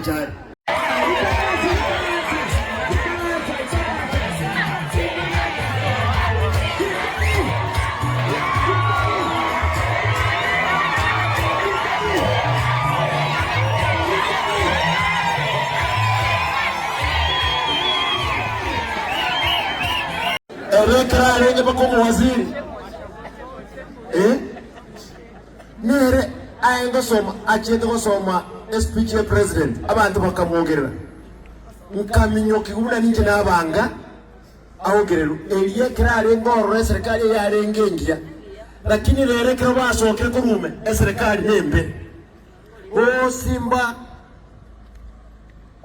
Bonchari. Ere ekero arenge mpaka omowaziri, eh, nere aye ngosoma achiete gosoma espeech ya president, abanto bakamwogerera. Nkaminyokiwa buna ninche nabanga aogererwe. Erio ekero arenge ororo eserekari eye yarenge engiya, lakini rero ekero basokire korwa ime, eserekari nembe. Gosimba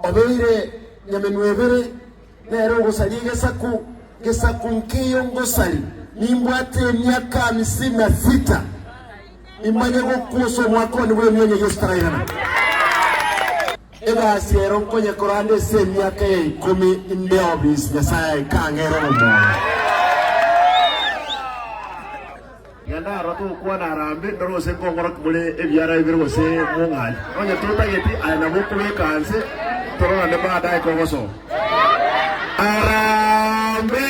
obeire nyemenwa ebere, nere ogosaria egesaku, gesaku nkeiyo ngosari, nimbwate emiaka hamsini na sita, imanye gokwa ase omwaka one bw'emia Yeso tarairana. Egasi ero nkonyekora ande ase emiaka ya ikomi inde obisi, Nyasae kang'ere omoyo. Genda aroro togokwana arambe, ndore gose nkong'orokia more ebiara bibere gose mong'anyi. Onye totageti, aye nabo okobeka nse, tororane baadaye kogosoma. Arambe!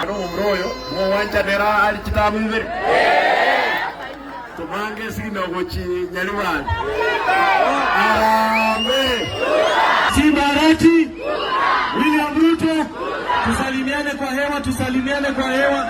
Nomomura oyo mogwanchanera aria chitabu ibere, tomange esegi gochia Nyaribari. Arambe! Simba Arati, William Ruto, tusalimiane kwa hewa, tusalimiane kwa hewa.